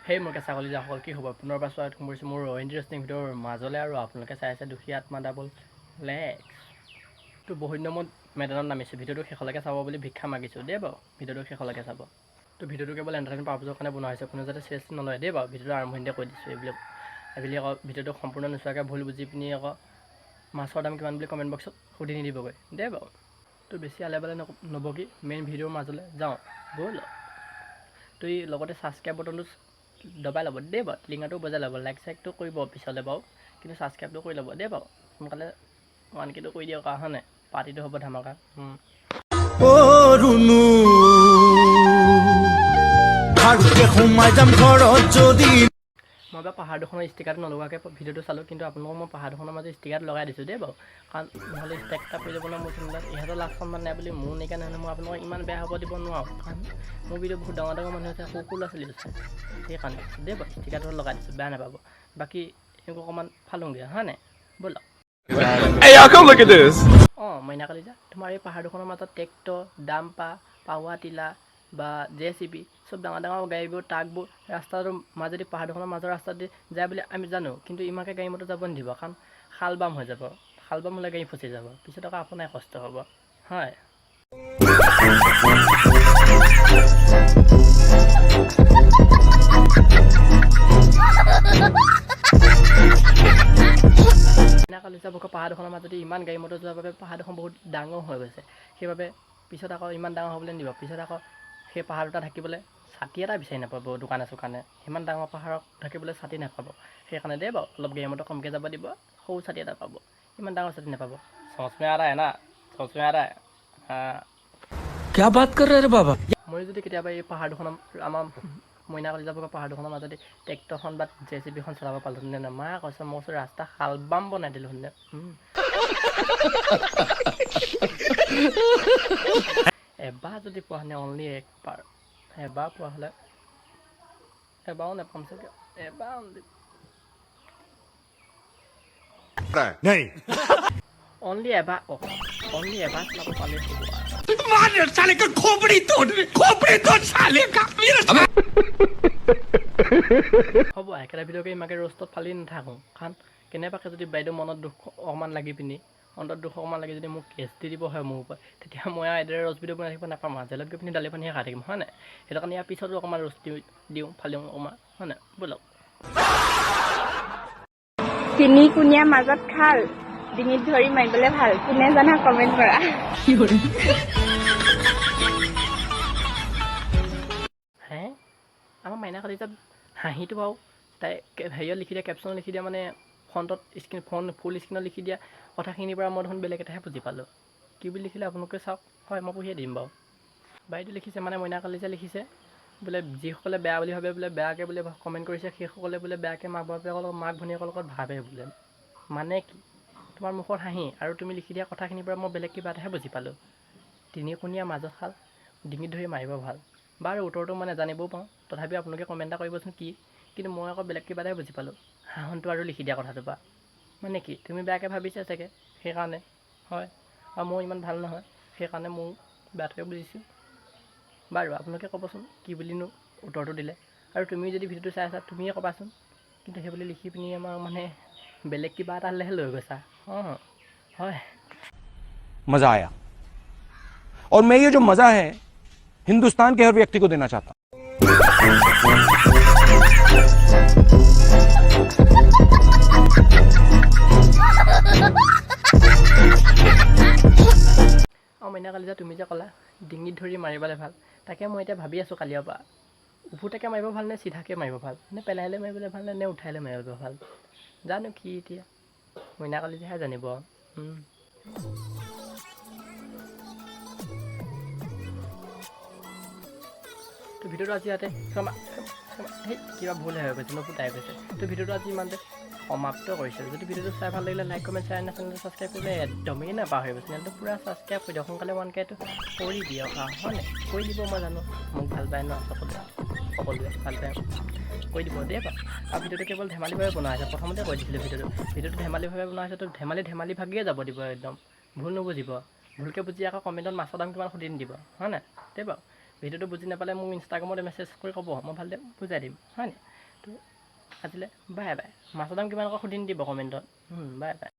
সেই মোৰ কেঁচা কলিজাসকল, কি খবৰ? পুনৰবাৰ স্বাগতম কৰিছোঁ মোৰ ইণ্টাৰেষ্টিং ভিডিঅ'ৰ মাজলৈ আৰু আপোনালোকে চাই আছে দুখীয়া আত্মা ডাবল লেক্স। তো বহুত দিনৰ মূৰত মেদানত নামিছোঁ, ভিডিঅ'টো শেষলৈকে চাব বুলি ভিক্ষা মাগিছোঁ দেই বাৰু, ভিডিঅ'টো শেষলৈকে চাব। তো ভিডিঅ'টো কেৱল এণ্টাৰটেইন পাৰ্পজৰ কাৰণে বনোৱা হৈছে, কোনো যাতে চিৰিয়াছলি নলয় দেই বাৰু। ভিডিঅ'টো আৰম্ভণিতে কৈ দিছোঁ, এইবিলাক এইবুলি আকৌ ভিডিঅ'টো সম্পূৰ্ণ নোচোৱাকৈ ভুল বুজি পিনি আকৌ মাছৰ দাম কিমান বুলি কমেণ্ট বক্সত সুধি নিদিবগৈ দেই বাৰু। তো বেছি আলে বালে নবকি মেইন ভিডিঅ'ৰ মাজলৈ যাওঁ ব'ল। তো এই লগতে ছাবস্ক্ৰাইব বটনটো দবাই ল'ব দেই বাৰু, টিলিঙাটো বজাই ল'ব, লাইক চাইকটো কৰিব পিছলৈ বাৰু, কিন্তু ছাবস্ক্ৰাইবটো কৰি ল'ব দেই বাৰু। সোনকালে 1Kটো কৰি দিয়ক, হয় নাই? পাৰ্টিটো হ'ব ধামাকা। ৰুণু খাৰুকে সোমাই যাম ঘৰত যদি। মই বাৰু পাহাৰ দুখনৰ ষ্টিকাৰটো নলগোৱাকৈ ভিডিঅ'টো চালোঁ, কিন্তু আপোনালোকক মই পাহাৰ দুখনৰ মাজত ষ্টিকাৰ লগাই দিছোঁ দেই বাৰু, কাৰণ নহ'লে ষ্টেক এটা পৰি যাব ন মোৰ চেনেলত। ইহঁতৰ লাজ সন্মান নাই বুলি মোৰ নাইকিয়া নহয়, মই আপোনালোকক ইমান বেয়া হ'ব দিব নোৱাৰোঁ, কাৰণ মোৰ ভিডিঅ' বহুত ডাঙৰ ডাঙৰ মানুহ আছে, সৰু সৰু ল'ৰা ছোৱালীও আছে, সেইকাৰণে দেই বাৰু ষ্টিকাৰটো লগাই দিছোঁ, বেয়া নাপাব। বাকী এনেকুৱা অকণমান ফালোঁগৈ, হয় নাই? ব'লক। Hey, y'all, come look at this. অঁ মইনা কলিজা, তোমাৰ এই পাহাৰ দুখনৰ মাজত ট্ৰেক্টৰ, ডাম্পাৰ, পাৱাৰ টিলাৰ বা জেচিবি চব ডাঙৰ ডাঙৰ গাড়ীবোৰ, ট্ৰাকবোৰ ৰাস্তাটোৰ মাজেদি, পাহাৰ দুখনৰ মাজৰ ৰাস্তাদি যায় বুলি আমি জানো, কিন্তু ইমানকৈ গাড়ী মটৰ যাব নিদিব, কাৰণ খাল বাম হৈ যাব। খাল বাম হ'লে গাড়ী ফচি যাব, পিছত আকৌ আপোনাৰ কষ্ট হ'ব, হয়। মইনা কলিজা বুকৰ পাহাৰ দুখনৰ মাজতে ইমান গাড়ী মটৰ যোৱাৰ বাবে পাহাৰ দুখন বহুত ডাঙৰ হৈ গৈছে, সেইবাবে পিছত আকৌ ইমান ডাঙৰ হ'বলৈ নিদিব। পিছত আকৌ সেই পাহাৰ দুটা ঢাকিবলৈ ছাতি এটা বিচাৰি নাপাব, দোকানে চোকানে সিমান ডাঙৰ পাহাৰক ঢাকিবলৈ ছাতি নাপাব, সেইকাৰণে দেই বাৰু অলপ গাড়ী মটৰ কমকৈ যাব দিব, সৰু ছাতি এটা পাব, ইমান ডাঙৰ ছাতি নাপাব। समझ में आ रहा है ना? समझ में आ रहा है? हाँ। क्या बात कर रहे रे बाबा। মই যদি কেতিয়াবা এই পাহাৰ দুখনৰ, আমাৰ মইনা কলিজা বুকৰ পাহাৰ দুখনৰ মাজতে ট্ৰেক্টৰখন বা জেচিবিখন চলাব পালোহেঁতেন, মা কৈছে মোৰ ওচৰত ৰাস্তা খাল বাম বনাই দিলোহেঁতেন। এবাৰ যদি পোৱা হ'লে, অনলি একবাৰ, এবাৰ পোৱা হ'লে, এবাৰো নাপাম চাগে, এবাৰ অনলি नहीं। অনলি এবাৰ, অ অনলি এবাৰ চলাব পালেই হ'ব আৰু। হ'ব, একেটা ভিডিঅ'কে ইমানকৈ ৰ'ষ্টত ফালি নাথাকোঁ, কাৰণ কেনেবাকৈ যদি বাইদেউ মনত দুখ অকণমান লাগি পিনি, অন্তৰত দুখ অকণমান লাগি যদি মোক কেছ দি দিব হয় মোৰ ওপৰত, তেতিয়া মই আৰু এইদৰে ৰ'ষ্ট ভিডিঅ' বনাই থাকিব নাপাম আৰু জেলত গৈ পিনি দালি পানীহে খাই থাকিম, হয় নাই? সেইটো কাৰণে ইয়াৰ পিছতো অকণমান ৰ'ষ্ট দিওঁ, ফালিওঁ অকণমান, হয় নাই? ব'লক। তিনিকুণীয়া মাজত খাল, ডিঙিত ধৰি মাৰিবলৈ ভাল, কোনে জানা কমেণ্ট কৰা। হে আমাৰ মাইনা কলিজাত হাঁহিটো বাৰু তাই হেৰিয়ত লিখি দিয়া, কেপশ্যনত লিখি দিয়া, মানে ফ্ৰণ্টত স্ক্ৰীণ ফ্ৰণ্ট ফুল স্ক্ৰীণত লিখি দিয়া কথাখিনিৰ পৰা মই দেখোন বেলেগ এটাহে বুজি পালোঁ। কি বুলি লিখিলে আপোনালোকে চাওক, হয় মই পঢ়িয়ে দিম বাৰু। বাইদেউ লিখিছে, মানে মইনা কলিজা লিখিছে বোলে যিসকলে বেয়া বুলি ভাবে, বোলে বেয়াকৈ বোলে কমেণ্ট কৰিছে, সেইসকলে বোলে বেয়াকৈ মাক বাপেকৰ লগত, মাক ভনীয়েকৰ লগত ভাবে বোলে। মানে কি তোমাৰ মুখত হাঁহি আৰু তুমি লিখি দিয়া কথাখিনিৰ পৰা মই বেলেগ কিবা এটাহে বুজি পালোঁ। তিনিকোণীয়া মাজত খাল, ডিঙিত ধৰি মাৰিব ভাল। বাৰু উত্তৰটো মই নাজানিবও পাৰোঁ, তথাপিও আপোনালোকে কমেণ্ট এটা কৰিবচোন কি, কিন্তু মই আকৌ বেলেগ কিবা এটাহে বুজি পালোঁ হাঁহনটো আৰু লিখি দিয়া কথাটোৰ পৰা। মানে কি তুমি বেয়াকৈ ভাবিছা চাগে, সেইকাৰণে হয়, আৰু মই ইমান ভাল নহয় সেইকাৰণে ময়ো বেয়াটোৱে বুজিছোঁ। বাৰু আপোনালোকে ক'বচোন কি বুলিনো উত্তৰটো দিলে, আৰু তুমিও যদি ভিডিঅ'টো চাই আছা তুমিয়ে ক'বাচোন, কিন্তু সেই বুলি লিখি পিনি আমাৰ মানে বেলেগ কিবা এটালৈহে লৈ গৈছা। অঁ হয়। मजा आया और मैं ये जो मजा है हिंदुस्तान के हर व्यक्ति को देना चाहता हूं। অঁ মইনা কলিজা, তুমি যে ক'লা ডিঙিত ধৰি মাৰিবলৈ ভাল, তাকে মই এতিয়া ভাবি আছোঁ কালিৰ পৰা, ওভোটাকৈ মাৰিব ভাল নে চিধাকৈ মাৰিব ভাল, নে পেলাই লৈ মাৰিবলৈ ভাল নে উঠাই লৈ মাৰিব ভাল, জানো কি এতিয়া মইনা কলিজাহে জানিব। তো ভিডিঅ'টো আজি ইয়াতে ক্ষমা, সেই কিবা ভুল হৈ গৈছে, মই ফুটাই গৈছে। তো ভিডিঅ'টো আজি ইমানতে সমাপ্ত কৰিছোঁ। যদি ভিডিঅ'টো চাই ভাল লাগিলে লাইক, কমেণ্ট, শ্বেয়াৰ, চেনেলটো ছাবস্ক্ৰাইব কৰিবলৈ একদমেই নাপাহৰিব। চেনেলটো পূৰা ছাবস্ক্ৰাইব কৰি দিয়ক, সোনকালে 1Kটো কৰি দিয়ক, হয় নাই? কৰি দিব, মই জানো মোক ভাল পায় ন সকলোৱে, সকলোৱে ভাল পায়, কৰি দিব দেই বাৰু। আৰু ভিডিঅ'টো কেৱল ধেমালিভাৱে বনোৱা হৈছে, প্ৰথমতে কৈ দিছিলোঁ ভিডিঅ'টো ধেমালিভাৱে বনোৱা হৈছে, তো ধেমালি ভাগিয়ে যাব দিব, একদম ভুল নুবুজিব, ভুলকৈ বুজি আকৌ কমেণ্টত মাছৰ দাম কিমান সুধি নিদিব, হয় নাই দেই বাৰু। ভিডিঅ'টো বুজি নাপালে মোক ইনষ্টাগ্ৰামত মেছেজ কৰি ক'ব, মই ভালদৰে বুজাই দিম, হয় নাই? তো আজিলৈ বাই বাই। মাছৰ দাম কিমান আকৌ সুধি নিদিব কমেণ্টত। Bye bye.